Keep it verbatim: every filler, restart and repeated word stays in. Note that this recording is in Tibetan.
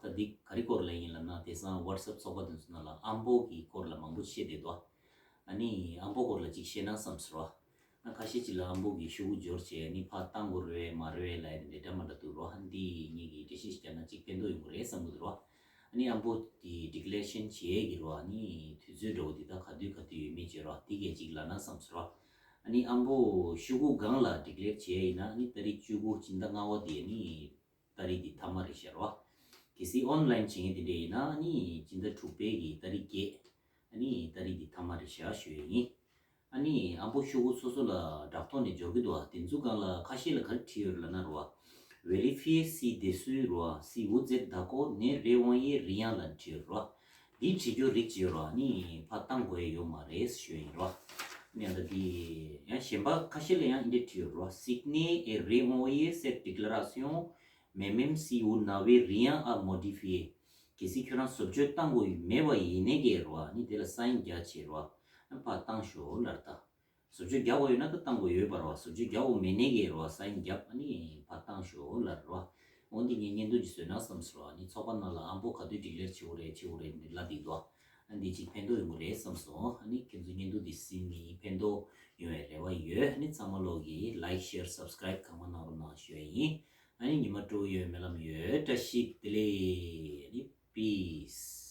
ད་འདི་ག་རེ་སྐོར་ལ་ཡིན་ལབ་ན། དེང་སང་WhatsApp་ཚོགས་པ་དེ་ཚོ་ནང་ལ་ཨམ་པོ་གི་སྐོར་ལ་མང་པོ་བཤད་བསྡད་འདུག་ཨ་ནི་ཨམ་པོ་སྐོར་ལ་ཅིག་བཤད་ན་བསམ་སོང་། ཨ་ཁ་ཤས་ཅིག་ལ་ཨམ་པོ་གི་ཤོག་གུ་འབྱོར་བྱས་ནི་ཕར་བཏང་དགོས་རེད་མ་རེད་ལབ་ཡ་དེ་འདྲ་འདྲ་མ་འདྲ་འདུག་རོ། ཨ་འདི་ངེད་ཀྱིས་འགྲེལ་བཤད་ཅིག་བརྒྱབ་ན་ཅིག་ཕན་ཐོགས་ཡོང་གི་རེད་བསམ་གི་འདུག་རོ། ཨ་ནི་ཨམ་པོ་དེ་declaration་བྱེད་ཡས་ཀྱི་རོ། ཨ་ནི་དུས་ཚོད་འདྲ་བོ་དེ་ད་ག་དུས་ག་དུས་ཡོད་མེད་བྱས་རོ། དེ་གས་ཅིག་ལབ་ན་བསམ་སོང་རོ། ཨ་ནི་ཨམ་པོ་ཤོག་གུ་སྒང་ལ་declare་བྱེད་ཡས་ཡིན་ན་ཨ་ནི་ཏ་རིག་བཅུ་དགུ་སྤྱི་ཟླ་ལྔ་པ་དེ་ཨ་ནི་ཏ་རིག་དེ་ཐ་མ་རེད་ཤག་རོ། གལ་སྲིད་online་བྱེད་མཁན་དེ་འདྲ་ཡིན་ན་ཨ་ནི་སྤྱི་ཟླ་དྲུག་པའི་གི་ཏ་རིག་བརྒྱད། ཨ་ནི་ཏ་རིག་དེ་ཐ་མ་རེད་ཤག་ཞུ་ཡས་ཡིན། ཨ་ནི་ཨམ་པོ་ཤོག་གུ་སོ་སོ་ལ་འདྲ་ཐོག་ནས་འབྱོར་གི་འདུག་ཨ་དེ་ཚོ་སྒང་ལ་ཁ་ཤས་ལ་ག་རེ་བྲིས་ཡོད་རེད་ལབ་ན་རོ། Vérifiez si ci-dessous རོ། Si vous êtes d'accord, ne renvoyez rien ལབ་བྲིས་ཡོད་རོ། འདི་བྲིས་རྒྱུ་རིགས་བྱས་རོ། ཨ་ནི་ཕར་བཏང་དགོས་ཡས་ཡོད་མ་རེད་ཞུ་ཡས་ཡིན་རོ། ཨ་ནི་ཨ་ད་འདི་ཡང་གཞན་པ་ཁ་ཤས་ལ་ཡང་འདི་འདྲ་བྲིས་ཡོད་རོ། Signez et renvoyez cette déclaration, mais même si vous n'avez rien à modifier. གལ་སྲིད་ཁྱོད་རང་བཟོ་བཅོས་བཏང་དགོས་མེད་པ་ཡིན་ནའི་གི་རོ། ཨ་ནི་དེ་ལ་sign་རྒྱག་བྱས་རོ། ཨ་ཕར་བཏང་ཤོག་ལབ་རེད་ད། བཟོ་བཅོས་རྒྱག་དགོས་ཡོད་ན་ད་བཏང་དགོས་ཡོད་པ་རེད་བ། བཟོ་བཅོས་རྒྱག་དགོས་མེད་ནའི་གི་རེད་བ། sign་རྒྱབ་ཨ་ནི་ཕར་བཏང་ཤོག་ལབ་རེད་བ། འོ་འདི་ངས་བརྙན་ཐུང་ཅིག་བཟོས་ན་བསམ་སོང་། ཨ་ནི་ཚོགས་པ་ནང་ལ་ཨམ་པོ་ག་དུས་declare་བྱེད་དགོས་རེད་བྱེད་དགོས་རེད་འདི་ལབ་བསྡད་འདུག་ཨ་འདི་ཅིག་ཕན་ཐོགས་ཡོང་གི་རེད་བསམ་སོང་། ཨ་ནི་ཁྱེད་ཚོ་བརྙན་ཐུང་འདི་གཟིགས་ནི་ཕན་ཐོགས་ཡོང་བའི་རེ་བ་ཡོད། ཨ་ནི་ཚང་མ་ལོག་གིས་like, share, subscribe་གང་མང་གནང་རོགས་གནང་ཞུ་ཡ་ཡིན། ཨ་ནི་ཉི་མ་སྤྲོ་ཡོད་སྨོན་ལམ་ཡོད། བཀྲ་ཤིས་བདེ་ལེགས། ཨ་ནི་peace།